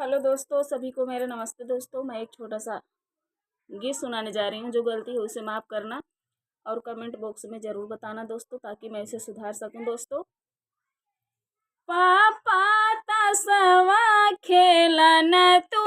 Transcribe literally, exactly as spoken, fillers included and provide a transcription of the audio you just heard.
हेलो दोस्तों, सभी को मेरा नमस्ते। दोस्तों, मैं एक छोटा सा गीत सुनाने जा रही हूँ। जो गलती हो उसे माफ़ करना और कमेंट बॉक्स में ज़रूर बताना दोस्तों, ताकि मैं इसे सुधार सकूँ दोस्तों। पापा तसवा खेलन तू